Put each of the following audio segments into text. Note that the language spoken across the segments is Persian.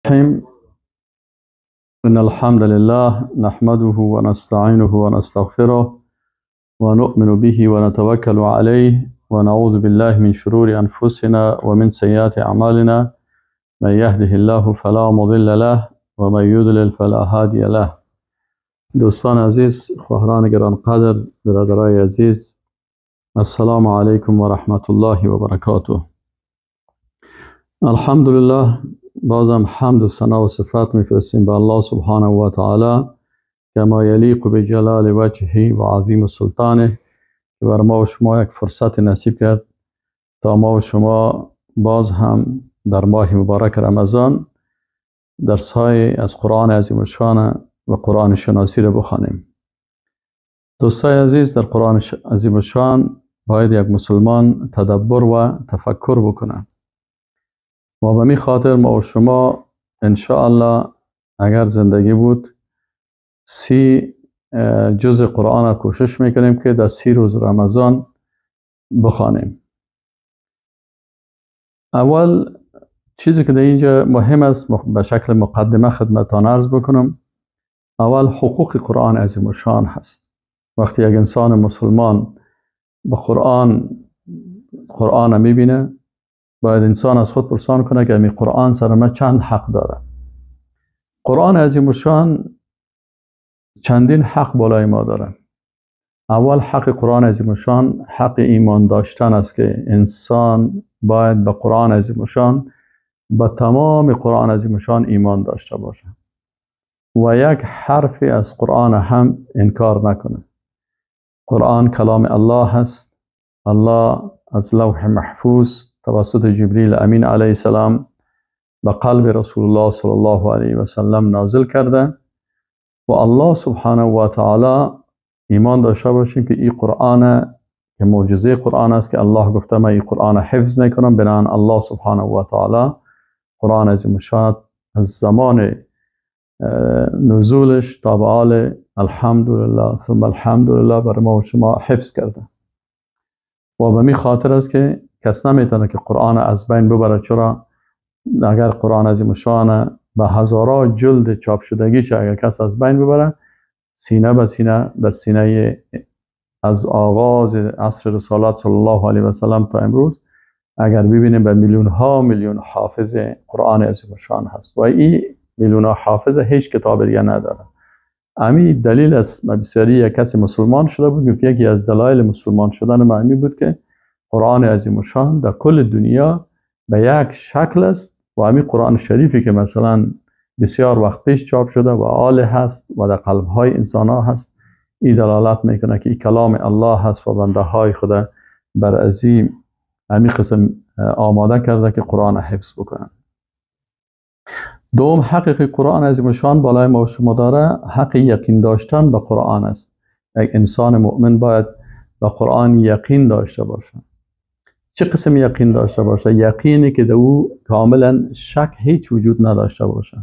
الرحیم. ان الحمد لله نحمده ونستعینه ونستغفره ونؤمن به ونتوکل علیه ونعوذ بالله من شرور انفسنا ومن سیئات اعمالنا. من یهده الله فلا مضل له ومن یضلل فلا هادی له. دوستان عزیز، خواهران گرانقدر، برادرای عزیز، السلام علیکم و رحمت الله و برکاته. الحمدلله، بازم حمد و ثنا و صفات میفرستیم به الله سبحانه و تعالی کما یلیق بجلال وجهه و عظیم سلطانه که بر ما و شما یک فرصت نصیب کرد تا ما و شما باز هم در ماه مبارک رمضان درس‌های از قرآن عظیم الشان و قرآن شناسی را بخوانیم. دوستای عزیز، در قرآن عظیم الشان باید یک مسلمان تدبر و تفکر بکنه و به می خاطر ما و شما انشاءالله اگر زندگی بود 30 جزء قرآن را کوشش میکنیم که در 30 روز رمضان بخوانیم. اول چیزی که در اینجا مهم است به شکل مقدمه خدمتتان عرض بکنم، اول حقوق قرآن عظیم الشان هست. وقتی یک انسان مسلمان به قرآن میبینه، باید انسان از خود پرسان کنه که می قرآن سر ما چند حق داره. قرآن عظیم الشان چندین حق بالای ما داره. اول حق قرآن عظیم الشان حق ایمان داشتن است که انسان باید به قرآن عظیم الشان، به تمام قرآن عظیم الشان ایمان داشته باشه و یک حرفی از قرآن هم انکار نکنه. قرآن کلام الله هست. الله از لوح محفوظ توسط جبریل امین علیه السلام به قلب رسول الله صلی الله علیه و سلم نازل کرده و الله سبحانه و تعالی ایمان داشته باشیم که این قرآن که معجزه قرآن است که الله گفته من این قرآن حفظ میکنم. بنابراین الله سبحانه و تعالی قرآن عظیم الشان از زمان نزولش تا به حال الحمدلله ثم الحمدلله بر ما و شما حفظ کرده و به می خاطر است که کس نمیتونه که قرآن از بین ببره. چرا؟ اگر قرآن عظیم الشان به هزارها جلد چاپ شدگیش اگر کس از بین ببره، سینه به سینه در سینه از آغاز عصر رسالت صلی الله علیه و سلم تا امروز اگر ببینیم به میلیون ها میلیون حافظ قرآن عظیم الشان هست و این میلیون ها حافظ هیچ کتاب دیگه نداره. امی دلیل است. بسیاری یک کسی مسلمان شده بود، یکی از دلایل مسلمان شدن ما امی بود که قرآن عظیم الشان در کل دنیا به یک شکل است و امی قرآن شریفی که مثلا بسیار وقت پیش چاپ شده و آله هست و در قلب های انسان ها هست، این دلالت میکنه که این کلام الله هست و بنده های خدا بر ازی امی قسم آماده کرده که قرآن حفظ بکنن. دوم حقیقی قرآن عظیم الشان بالای ما و شما داره حق یقین داشتن به قرآن است. یک انسان مؤمن باید به قرآن یقین داشته باشه. چه قسم یقین داشته باشه؟ یقینی که در او کاملا شک هیچ وجود نداشته باشه،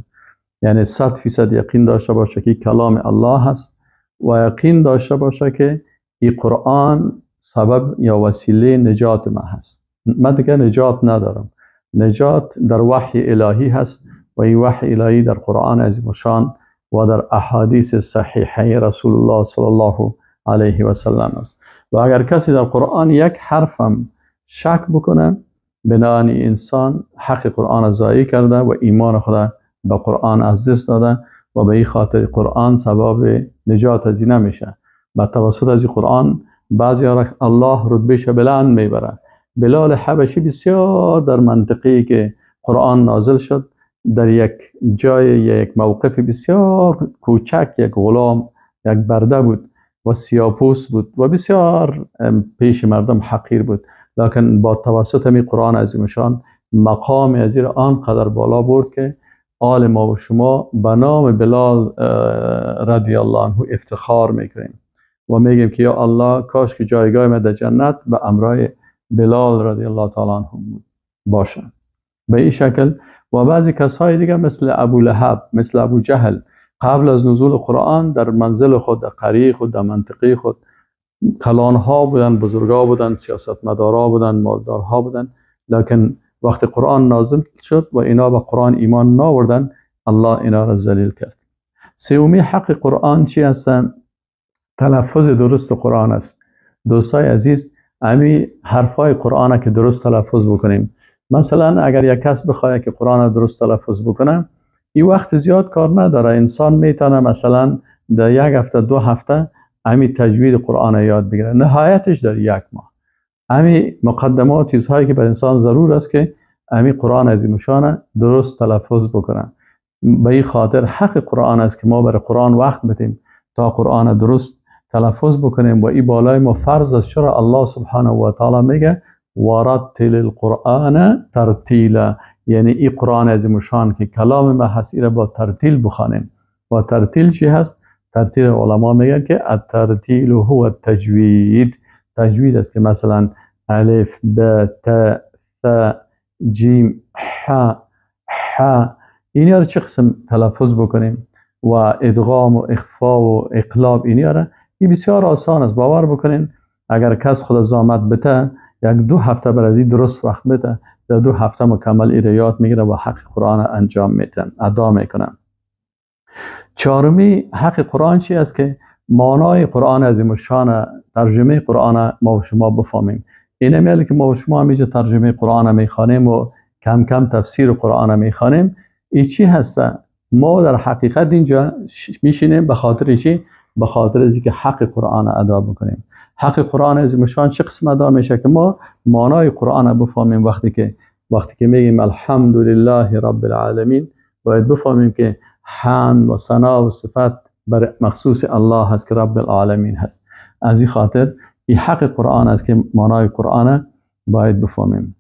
یعنی 100% یقین داشته باشه که کلام الله هست و یقین داشته باشه که این قرآن سبب یا وسیله نجات ما هست. من دیگه نجات ندارم، نجات در وحی الهی هست و این وحی الهی در قرآن عظیم الشان و در احادیث صحیحه رسول الله صلی الله علیه و سلم است. و اگر کسی در قرآن یک حرفم شک بکنه، بنابراین انسان حق قرآن ضایع کرده و ایمان خود به قرآن از دست داده و به این خاطر قرآن سبب نجات از این نمیشه. و توسط از قرآن بعضی ها الله رتبهش بلند میبره. بلال حبشی بسیار در منطقه‌ای که قرآن نازل شد در یک جای یک موقف بسیار کوچک، یک غلام، یک برده بود و سیاپوس بود و بسیار پیش مردم حقیر بود، لکن با توسط می قرآن عظیم الشان مقام از آنقدر بالا برد که آل ما و شما به نام بلال رضی الله عنه افتخار میکنیم و میگیم که یا الله کاش که جایگاه ما در جنت به امرای بلال رضی الله تعالی عنه باشه. به این شکل و بعضی کسای دیگه مثل ابو لهب، مثل ابو جهل، قبل از نزول قرآن در منزل خود، در قریه خود، در منطقه خود کلانها بودن، بزرگا بودن، سیاستمدارا بودن، مالدارها بودن، لکن وقتی قرآن نازل شد و اینا به قرآن ایمان ناوردن، الله اینا را ذلیل کرد. سومی حق قرآن چی هستن؟ تلفظ درست قرآن است. دوستای عزیز، امی حرفای قرآن که درست تلفظ بکنیم. مثلا اگر یک کس بخواد که قرآن درست تلفظ بکنه، این وقت زیاد کار نداره. انسان میتونه مثلا در یک هفته دو هفته امی تجوید قرآن یاد بگیره، نهایتش در یک ماه. امی مقدمات، چیزهایی که بر انسان ضرور است که امی قرآن عظیم شان درست تلفظ بکنه. به این خاطر حق قرآن است که ما بر قرآن وقت بدیم تا قرآن درست تلفظ بکنیم و این بالای ما فرض است. چرا الله سبحانه و تعالی میگه ورتل القرآن ترتیلا، یعنی این قرآن عظیم شان که کلام ما هست ایره با ترتیل بخوانیم. با ترتیل چی هست؟ ترتیل علما میگن که الترتیل هو التجوید. تجوید است که مثلا الف ب ت ث جیم ح ح، اینا رو چه قسم تلفظ بکنیم و ادغام و اخفا و اقلاب، اینا رو این بسیار آسان است. باور بکنین اگر کس خود زحمت بده، یک دو هفته بر از این درست وقت بده، در 2 هفته مکمل ایره یاد میگیره و حق قرآن انجام میتن، ادا میکنن. چهارمی حق قرآن چی است؟ که معنای قرآن عظیم الشان، ترجمه قرآن ما و شما بفهمیم. اینه میگه که ما و شما همیشه ترجمه قرآن میخوانیم و کم کم تفسیر قرآن میخوانیم. این چی هسته؟ ما در حقیقت اینجا میشینیم به خاطر چی؟ به خاطر اینکه حق قرآن ادا بکنیم. حق قرآن عظیم الشان چه قسم ادا میشه؟ که ما معنای قرآن بفهمیم. وقتی که میگیم الحمدلله رب العالمین، باید بفهمیم که حمد و ثنا و صفت بر مخصوص الله هست که رب العالمین هست. از این خاطر این حق قرآن است که معنای قرآن باید بفهمیم.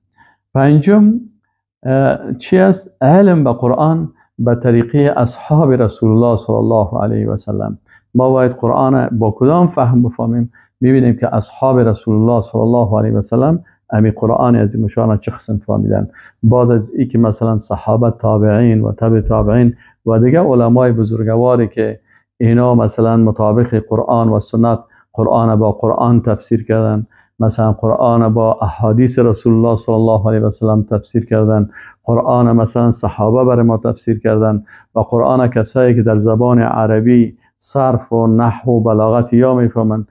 پنجم چی است؟ علم به قرآن به طریقه اصحاب رسول الله صلی الله علیه و سلم. ما باید قرآن با کدام فهم بفهمیم؟ میبینیم که اصحاب رسول الله صلی الله علیه و سلم امی قرآن عظیم شان چه قسم فهمیدن. بعد از ای که مثلا صحابه، تابعین و تبع تابعین و دیگه علمای بزرگواری که اینا مثلا مطابق قرآن و سنت قرآن با قرآن تفسیر کردن، مثلا قرآن با احادیث رسول الله صلی الله علیه و سلم تفسیر کردن، قرآن مثلا صحابه برای ما تفسیر کردن و قرآن کسایی که در زبان عربی صرف و نحو و بلاغت یا میفهمند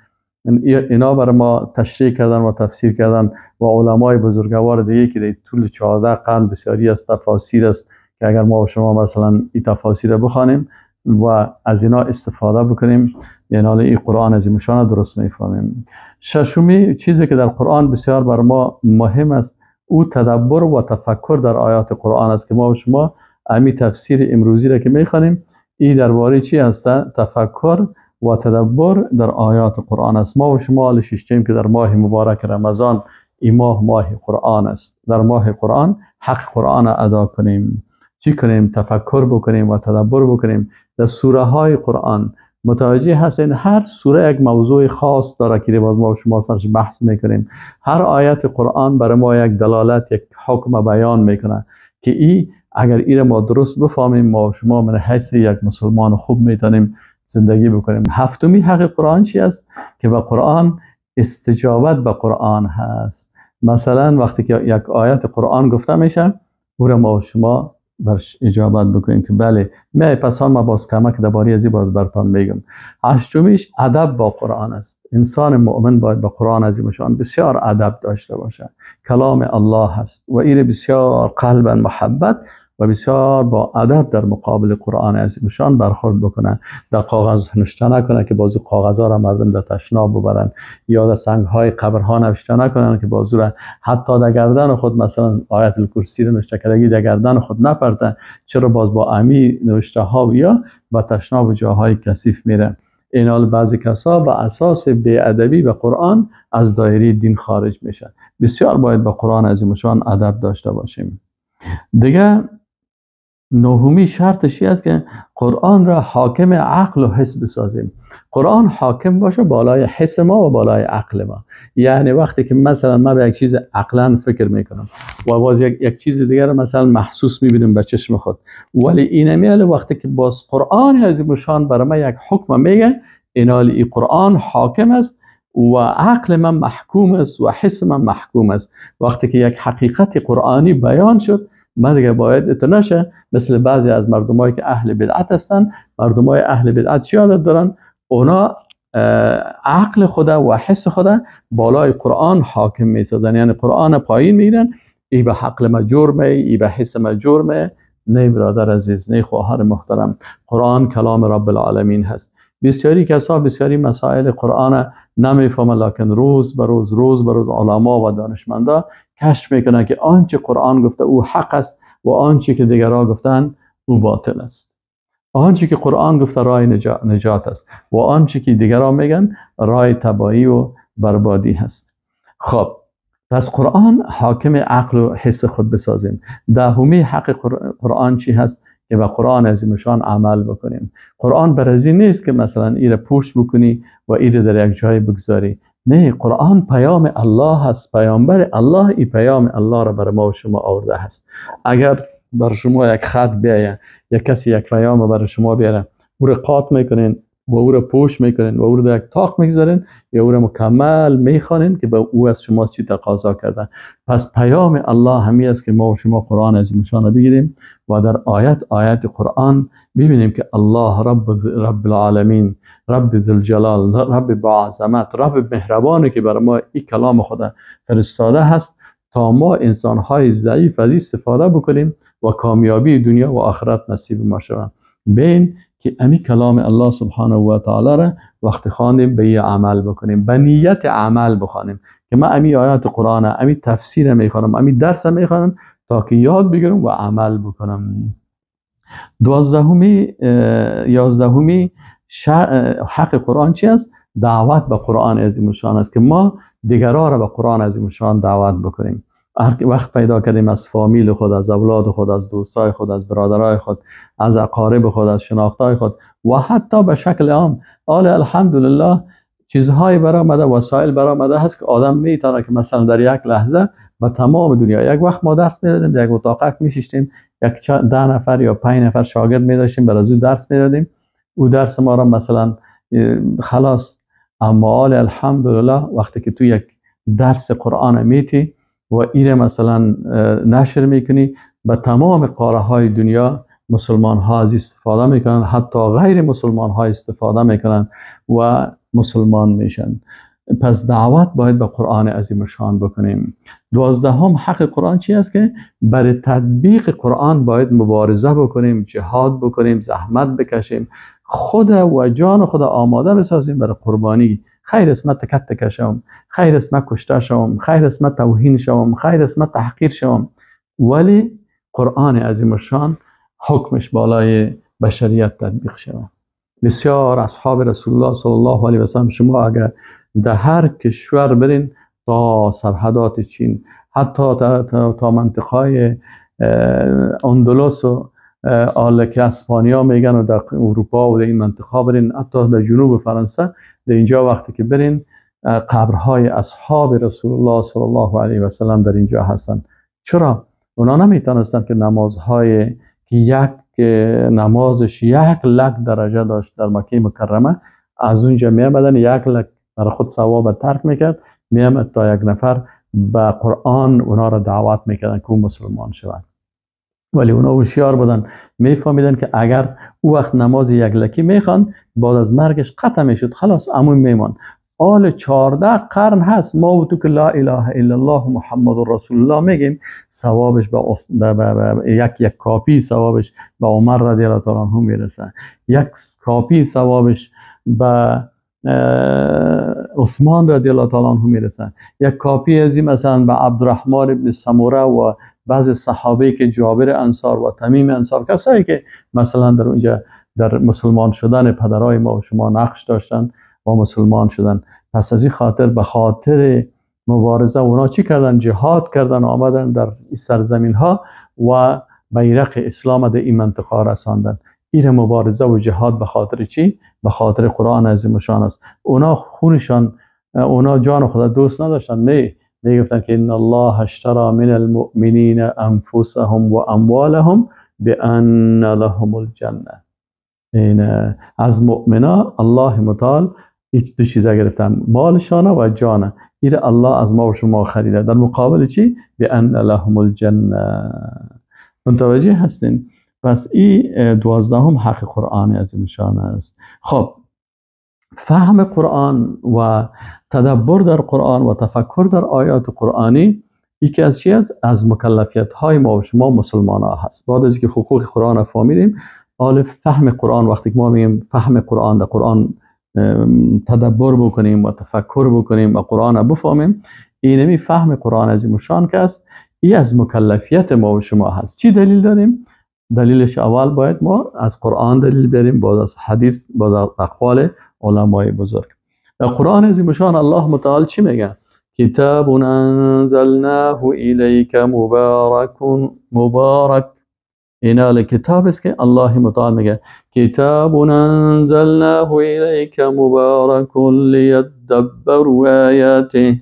اینا برای ما تشریح کردن و تفسیر کردن و علمای بزرگوار دیگه که در طول 14 قرن بسیاری از تفاسیر است که اگر ما و شما مثلا این تفاسیر بخوانیم و از اینا استفاده بکنیم، یعنی این قرآن عظیم شان درست میفهمیم. ششمی چیزی که در قرآن بسیار بر ما مهم است، او تدبر و تفکر در آیات قرآن است که ما و شما امی تفسیر امروزی را که میخوانیم این درباره چی هست؟ تفکر و تدبر در آیات قرآن است. ما و شما حال ششتیم که در ماه مبارک رمضان، این ماه ماه قرآن است، در ماه قرآن حق قرآن ادا کنیم. چی کنیم؟ تفکر بکنیم و تدبر بکنیم در سوره های قرآن. متوجه هستین هر سوره یک موضوع خاص داره که باز ما و شما سرش بحث میکنیم. هر آیت قرآن برای ما یک دلالت، یک حکم بیان میکنه که ای اگر این ما درست بفهمیم، ما و شما من حیث یک مسلمان خوب میتونیم زندگی بکنیم. هفتمی حق قرآن چی است؟ که به قرآن استجابت به قرآن هست. مثلا وقتی که یک آیت قرآن گفته میشه، او را ما و شما برش اجابت بکنیم که بله می پس ما باز کمک درباره ازی باز برتان میگم. هشتمیش ادب با قرآن است. انسان مؤمن باید با قرآن عظیم شان بسیار ادب داشته باشه. کلام الله هست و این بسیار قلبا محبت و بسیار با ادب در مقابل قرآن عظیم شان برخورد بکنه. در کاغذ نوشته نکنه که بازو کاغذها را مردم در تشناب ببرن، یا در سنگ های قبرها نوشته نکنن که بازو را حتی در گردن خود مثلا آیت الکرسی را نوشته کردگی در گردن خود نپرته، چرا باز با امی نوشته ها یا با تشناب جاهای کثیف میره. اینال بعضی کسا به اساس بی‌ادبی به قرآن از دایره دین خارج میشه. بسیار باید با قرآن عظیم شان ادب داشته باشیم. دیگه نهمی شرطش است که قرآن را حاکم عقل و حس بسازیم. قرآن حاکم باشه بالای حس ما و بالای عقل ما. یعنی وقتی که مثلا ما به یک چیز عقلا فکر میکنم و باز یک چیز دیگر مثلا محسوس میبینیم به چشم خود، ولی اینمی وقتی که باز قرآن عظیم شان برای ما یک حکم میگه، اینال ای قرآن حاکم است و عقل من محکوم است و حس من محکوم است. وقتی که یک حقیقت قرآنی بیان شد، من دیگه باید اتو نشه مثل بعضی از مردمایی که اهل بدعت هستن. مردمای اهل بدعت چی عادت دارن؟ اونا عقل خدا و حس خدا بالای قرآن حاکم میسازن، یعنی قرآن پایین میگیرن. ای به عقل ما جرمه، ای به حس ما جرمه. نه برادر عزیز، نه خواهر محترم، قرآن کلام رب العالمین هست. بسیاری کسا بسیاری مسائل قرآن نمیفهمن، لکن روز به روز روز به روز علما و دانشمندا کشف میکنن که آنچه قرآن گفته او حق است و آنچه که دیگرها گفتن او باطل است. آنچه که قرآن گفته راه نجات است و آنچه که دیگرها میگن راه تباهی و بربادی هست. خب پس قرآن حاکم عقل و حس خود بسازیم. دهمی حق قرآن چی هست؟ که به قرآن عظیمشان عمل بکنیم. قرآن برازی نیست که مثلا ایره پوش بکنی و ایره در یک جای بگذاری. نه، قرآن پیام الله هست. پیامبر الله ای پیام الله را بر ما و شما آورده هست. اگر بر شما یک خط بیایه، یک کسی یک پیام بر شما بیاره، او را قاط میکنین و او را پوش میکنین و او را در یک تاق میگذارین یا او را مکمل میخوانین که به او از شما چی تقاضا کرده. پس پیام الله همی است که ما و شما قرآن عظیمشان بگیریم و در آیت آیت قرآن ببینیم که الله رب العالمین، رب ذوالجلال، رب با عظمت، رب مهربانی که بر ما این کلام خدا فرستاده هست تا ما انسانهای ضعیف از استفاده بکنیم و کامیابی دنیا و آخرت نصیب ما شود. بین که امی کلام الله سبحانه و تعالی را وقت خواندیم به یه عمل بکنیم، به نیت عمل بخوانیم که ما امی آیات قرآن، امی تفسیر میخوانم، امی درس میخوانم تا که یاد بگیرم و عمل بکنم. یازدهمی حق قرآن چی است؟ دعوت به قرآن عظیم الشان است که ما دیگرها را به قرآن عظیم الشان دعوت بکنیم. هر وقت پیدا کردیم از فامیل خود، از اولاد خود، از دوستای خود، از برادرای خود، از اقارب خود، از شناختای خود و حتی به شکل عام، آل الحمدلله چیزهای برآمده، وسایل برآمده هست که آدم میتونه که مثلا در یک لحظه به تمام دنیا. یک وقت ما درس میدادیم، در یک اتاقک میشیشتیم، یک 10 نفر یا 5 نفر شاگرد میداشتیم، بر از او درس میدادیم، او درس ما را مثلا خلاص. اما آل الحمدلله وقتی که تو یک درس قرآن میتی و ایره مثلا نشر میکنی، به تمام قاره های دنیا مسلمان ها از استفاده میکنن، حتی غیر مسلمان ها استفاده میکنن و مسلمان میشن. پس دعوت باید به قرآن عظیم الشان بکنیم. 12 حق قرآن چی است؟ که برای تطبیق قرآن باید مبارزه بکنیم، جهاد بکنیم، زحمت بکشیم، خود و جان خود آماده بسازیم برای قربانی. خیر است من تکت کشم، خیر است من کشته شوم، خیر است من توهین شوم، خیر است من تحقیر شوم، ولی قرآن عظیم الشان حکمش بالای بشریت تطبیق شود. بسیار اصحاب رسول الله صلی الله علیه و سلم، شما اگر در هر کشور برین، تا سرحدات چین، حتی تا منطقه اندلس و آله که اسپانیا میگن و در اروپا و در این منطقه برین، حتی در جنوب فرانسه، در اینجا وقتی که برین، قبرهای اصحاب رسول الله صلی الله علیه و سلم در اینجا هستند. چرا؟ اونا نمیتونستند که نمازهای که یک نمازش 1 لک درجه داشت در مکه مکرمه، از اونجا میامدن 1 لک برای خود ثواب ترک میکرد، میامد تا یک نفر به قرآن اونا را دعوت میکردن که او مسلمان شوند. ولی اونا هوشیار بودن، میفهمیدن که اگر او وقت نماز 1 لکی میخوان، بعد از مرگش قطع میشد، خلاص امون میمان. آل 14 قرن هست ما و تو که لا اله الا الله محمد رسول الله میگیم، ثوابش به یک کاپی ثوابش به عمر رضی الله تعالی عنه میرسه، یک کاپی ثوابش به عثمان رضی الله تعالی عنه میرسه، یک کاپی از این مثلا به عبدالرحمن ابن سموره و بعض صحابه که جابر انصار و تمیم انصار، کسایی که مثلا در اونجا در مسلمان شدن پدرای ما و شما نقش داشتن و مسلمان شدن. پس از این خاطر، به خاطر مبارزه اونا چی کردن؟ جهاد کردن، آمدن در این سرزمین ها و بیرق اسلام در این منطقه رساندن. این مبارزه و جهاد به خاطر چی؟ به خاطر قرآن عظیم شان است. اونا خونشان، اونا جان خدا دوست نداشتن، نه، میگفتن که ان الله اشترى من المؤمنین انفسهم و اموالهم بان لهم الجنه. این از مؤمنا الله متعال هیچ دو چیزا گرفتن، مالشانه و جانه. این الله از ما و شما خریده، در مقابل چی؟ بان لهم الجنه. متوجه هستین؟ پس این 12 حق قرآن عظیم شان است. خب فهم قرآن و تدبر در قرآن و تفکر در آیات قرآنی یکی از چی است؟ از مکلفیت های ما و شما مسلمان ها هست. بعد از اینکه حقوق قرآن را فهمیدیم، حال فهم قرآن، وقتی که ما میگیم فهم قرآن، در قرآن تدبر بکنیم و تفکر بکنیم و قرآن را بفهمیم، اینمی فهم قرآن عظیم شان که است، ای از مکلفیت ما و شما هست. چی دلیل داریم؟ دلیلش اول باید ما از قرآن دلیل بیاریم، باز از حدیث، باز از اقوال علمای بزرگ. در قرآن عظیم شان الله متعال چی میگه؟ کتاب انزلناه الیک مبارک مبارک. اینا کتاب است که الله متعال میگه کتاب انزلناه الیک مبارک لیدبروا آیاته.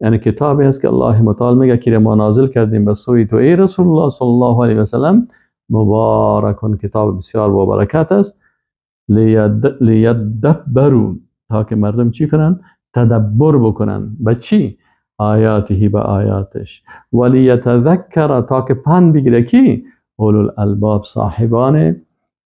یعنی کتابی است که الله متعال میگه که ما نازل کردیم به سوی تو ای رسول الله صلی الله علیه و سلم، مبارک، کتاب بسیار با برکت است، لیدبروا، تا که مردم چی کنن؟ تدبر بکنن. به چی؟ آیاته، به آیاتش. ولیتذکر، تا که پند بگیره کی؟ اولو الالباب، صاحبان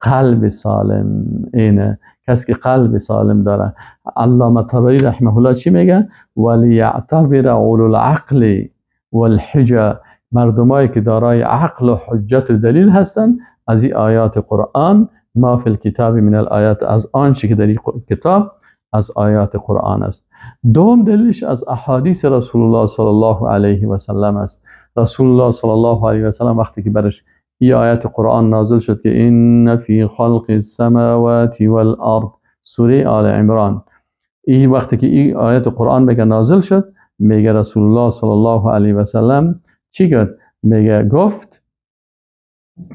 قلب سالم. اینه کسی که قلب سالم داره. علامه طبری رحمه الله چی میگه؟ ولیعتبر اولو العقل والحجه، مردمایی که دارای عقل و حجت و دلیل هستند از این آیات قرآن، ما فی الکتاب من الآیات، از آنچه که در این کتاب از آیات قرآن است. دوم دلیلش از احادیث رسول الله صلی الله علیه و سلم است. رسول الله صلی الله علیه و سلم وقتی که برش این آیات قرآن نازل شد که ان فی خلق السماوات والارض، سوره آل عمران، این وقتی که این آیات قرآن میگه نازل شد، میگه رسول الله صلی الله علیه و سلم چی گفت؟ میگه گفت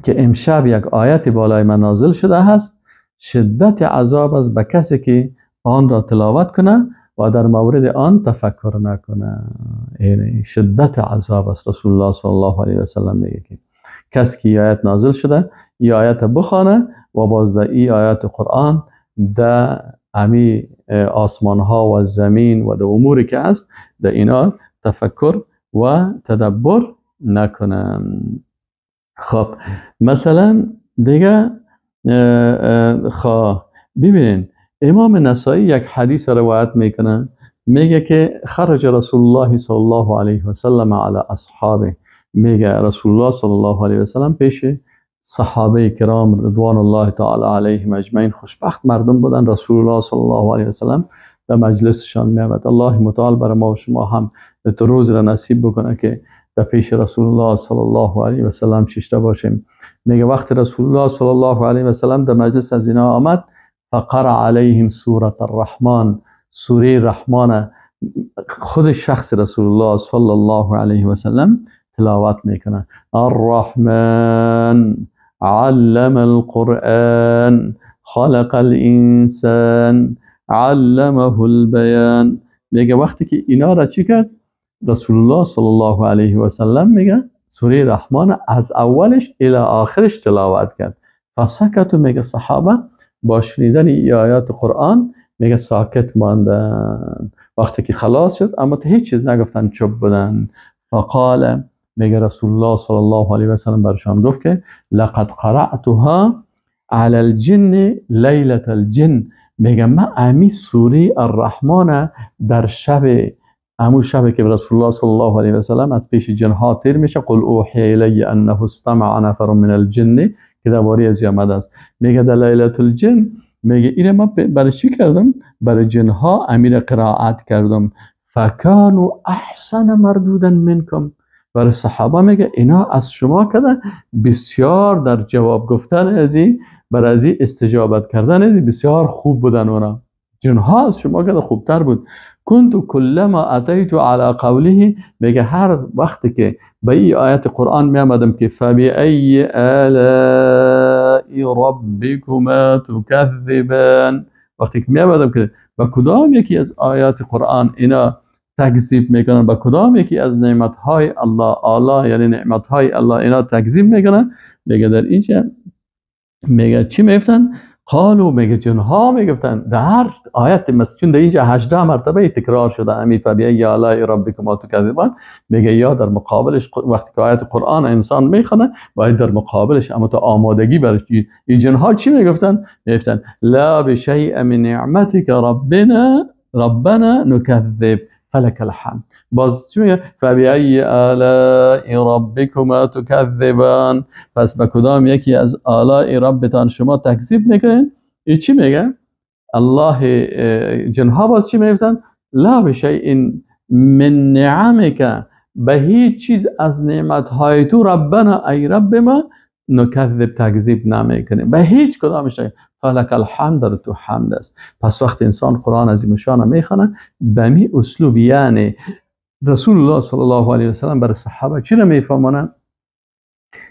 که امشب یک آیت بالای من نازل شده هست، شدت عذاب است به کسی که آن را تلاوت کنه و در مورد آن تفکر نکنه. یعنی شدت عذاب است. رسول الله صلی الله علیه و سلم میگه که کسی که آیت نازل شده ای آیت بخوانه و باز در ای آیات قرآن در امی آسمان ها و زمین و در اموری که است در اینا تفکر و تدبر نکنه. خب مثلا دیگه خب ببینین امام نسائی یک حدیث روایت میکنه، میگه که خرج رسول الله صلی الله علیه و سلم علی اصحابه، میگه رسول الله صلی الله علیه و سلم پیش صحابه کرام رضوان الله تعالی علیهم اجمعین، خوشبخت مردم بودن، رسول الله صلی الله علیه و سلم در مجلسشان میامد. الله متعال بر ما و شما هم روز را نصیب بکنه که در پیش رسول الله صلی الله علیه و سلم ششته باشیم. میگه وقت رسول الله صلی الله علیه و سلم در مجلس از اینا آمد، فقرأ علیهم سورة الرحمن، سوره رحمان خود شخص رسول الله صلی الله علیه و سلم تلاوت میکنه. الرحمن علم القرآن خلق الانسان علمه البیان. میگه وقتی که اینا را چی کرد رسول الله صلی الله علیه و سلم، میگه سوره رحمان از اولش الی آخرش تلاوت کرد. فسکتوا، میگه صحابه با شنیدن ای آیات قرآن میگه ساکت ماندن. وقتی که خلاص شد اما هیچ چیز نگفتن، چوب بودن. فقال، میگه رسول الله صلی الله علیه و سلم برشان گفت که لقد قرأتها علی الجن لیلة الجن، میگه من امی سوره الرحمن در شب، امو شب که رسول الله صلی الله علیه و سلم از پیش جنها تیر میشه، قل اوحی الی انه استمع نفر من الجن، که درباره از آمده است. میگه در لیلة الجن، میگه اینه من برای چی کردم؟ برای جنها امیر قرائت کردم. فکانوا احسن مردودا منکم، برای صحابه میگه اینا از شما کده بسیار در جواب گفتن ازی، برای ازی استجابت کردن ازی بسیار خوب بودن. اونا جنها از شما کده خوبتر بود. كنت كلما اتيت على قوله، میگه هر وقتی که به این آیت قرآن می آمدم که فبأي آلاء ربكما تكذبان، وقتی که می آمدم که با کدام یکی از آیات قرآن اینا تکذیب میکنن، با کدام یکی از نعمتهای الله، آلا یعنی نعمتهای الله اینا تکذیب میکنن، میگه در اینجا میگه چی میفتن؟ قالو میگه جنها میگفتن در هر آیت، مثلا چون در اینجا 18 مرتبه تکرار شده امی فبی آلاء ربکما تکذبان، میگه یا در مقابلش وقتی که آیت قرآن انسان میخونه باید در مقابلش اما تا آمادگی برای این جنها چی میگفتن؟ میگفتن لا بشیء من نعمتک ربنا نکذب فلک الحمد. باز چی میگه؟ فبأی آلاء ربکما تکذبان، پس به کدام یکی از آلاء ربتان شما تکذیب میکنین؟ این چی میگه؟ الله جنها باز چی میگفتن؟ لا بشیء من نعمک، به هیچ چیز از نعمتهای تو ربنا ای رب ما نکذب تکذیب نمیکنیم، به هیچ کدامش. فلک الحمد، در تو حمد است. پس وقت انسان قرآن عظیم شان میخونه به می اسلوب، یعنی رسول الله صلی الله علیه وسلم بر صحابه چی را میفهمانه؟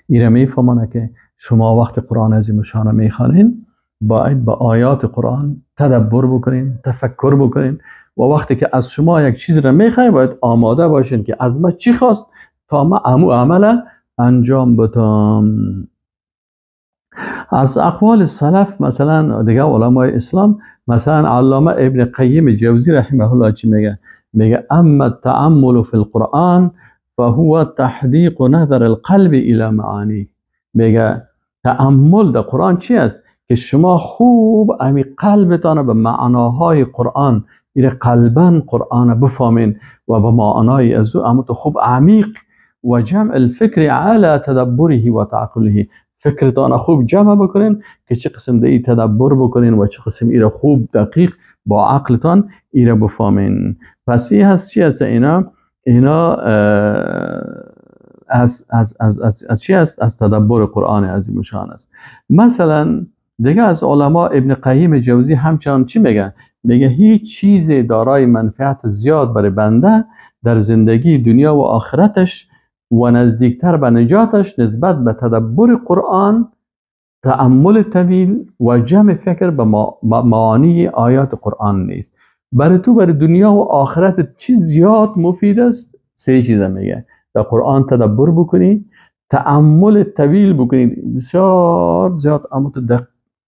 این را میفهمانه که شما وقت قرآن عظیم شان میخوانین باید با آیات قرآن تدبر بکنین، تفکر بکنین، و وقتی که از شما یک چیز را میخواین باید آماده باشین که از ما چی خواست تا ما امو عمل انجام بدم. از اقوال سلف مثلا دیگه علمای اسلام، مثلا علامه ابن قیم جوزی رحمه الله چی میگه؟ میگه اما التأمل فی القرآن فهو تحدیق نظر القلب الى معانی. میگه تأمل در قرآن چی است؟ که شما خوب امی قلبتان به معناهای قرآن، ایره قلبا قرآن بفهمین و به معنای از او اما تو خوب عمیق و جمع الفکر علی تدبره و تعقله، فکرتان خوب جمع بکنین که چه قسم دی تدبر بکنین و چه قسم ایره خوب دقیق با عقلتان ایره بفهمین. پس این هست چی هست؟ اینا از از از از از چی هست؟ از تدبر قرآن عظیم شان است. مثلا دیگه از علما ابن قیم جوزی همچنان چی میگه؟ میگه هیچ چیز دارای منفعت زیاد برای بنده در زندگی دنیا و آخرتش و نزدیکتر به نجاتش نسبت به تدبر قرآن، تأمل طویل و جمع فکر به معانی آیات قرآن نیست. برای تو برای دنیا و آخرت چیز زیاد مفید است؟ سه چیز میگه: در قرآن تدبر بکنی، تأمل طویل بکنی، بسیار زیاد اما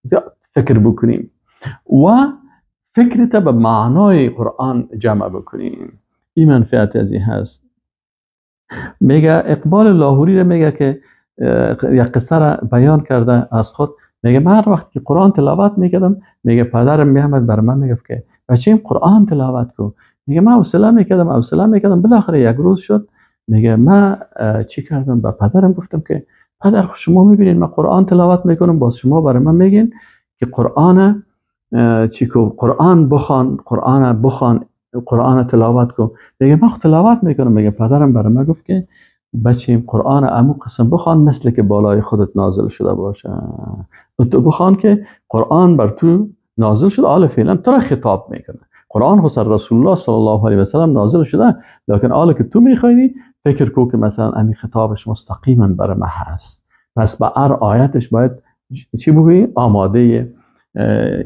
زیاد فکر بکنیم و فکرت به معنای قرآن جمع بکنیم. این منفعت از این هست. میگه اقبال لاهوری رو میگه که یک قصه را بیان کرده از خود، میگه من هر وقت که قرآن تلاوت میکردم، میگه پدرم میامد بر من میگفت که بچه‌م قرآن تلاوت کن. میگه من حوصله میکردم، بالاخره یک روز شد، میگه من چی کردم؟ به پدرم گفتم که پدر شما میبینین من قرآن تلاوت میکنم، باز شما برای من میگین که قرآن چی کو، قرآن بخوان، قرآن بخوان، قرآن تلاوت کن. میگه من تلاوت میکنم. میگه پدرم برای من گفت که بچه‌م قرآن امو قسم بخوان مثل که بالای خودت نازل شده باشه، تو بخوان که قرآن بر تو نازل شده، حالا فعلا تو را خطاب میکنه. قرآن خود رسول الله صلی الله علیه و سلم نازل شده، لکن حالا که تو میخوانی فکر کو که مثلا امی خطابش مستقیما برای من هست. پس به هر آیتش باید چی بگویی؟ آماده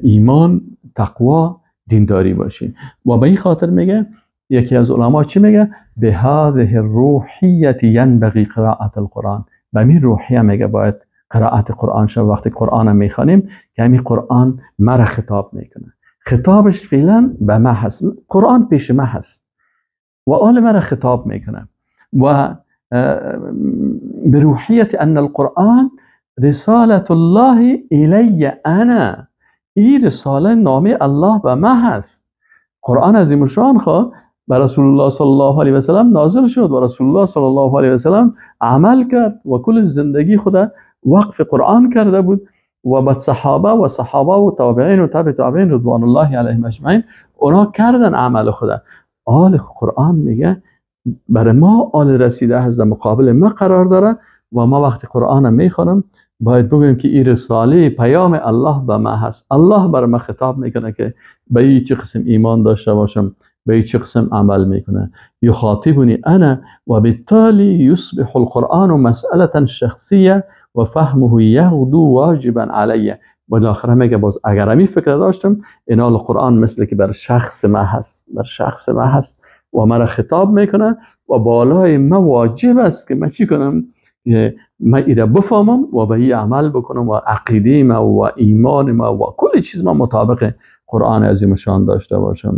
ایمان، تقوا، دینداری باشی. و به این خاطر میگه یکی از علما چی میگه؟ به هذه الروحیت ینبغی قراءت القرآن. به این روحیه میگه باید قرائت قرآن شد. وقتی قرآن میخوانیم که همین قرآن مرا خطاب میکنه، خطابش فعلا به ما هست، قرآن پیش ما هست و آل مرا خطاب میکنه. و بروحیت ان القرآن رسالت الله الی انا، این رساله نامه الله به ما هست. قرآن عظیم الشان خواه به رسول الله صلی الله علیه و سلم نازل شد و رسول الله صلی الله علیه و سلم عمل کرد و کل زندگی خود وقف قرآن کرده بود و به صحابه و صحابه و تابعین و تابع تابعین رضوان الله علیهم اجمعین اونا کردن عمل خود. آل قرآن میگه برای ما آل رسیده هست، در مقابل ما قرار داره و ما وقتی قرآن میخوانم باید بگویم که این رساله پیام الله به ما هست. الله برای ما خطاب میکنه که به این چه قسم ایمان داشته باشم، به این چه قسم عمل میکنه. یخاطبنی انا و بالتالي یصبح القرآن مسألة شخصیه و فهمه یغدو واجبا علی. بالاخره میگه باز اگر امی فکر داشتم اینا القرآن مثل که بر شخص ما هست، بر شخص ما هست و مرا خطاب میکنه و بالای ما واجب است که من چی کنم؟ من ایره بفهمم و به این عمل بکنم و عقیده ما و ایمان ما و کل چیز ما مطابق قرآن عظیم شان داشته باشم.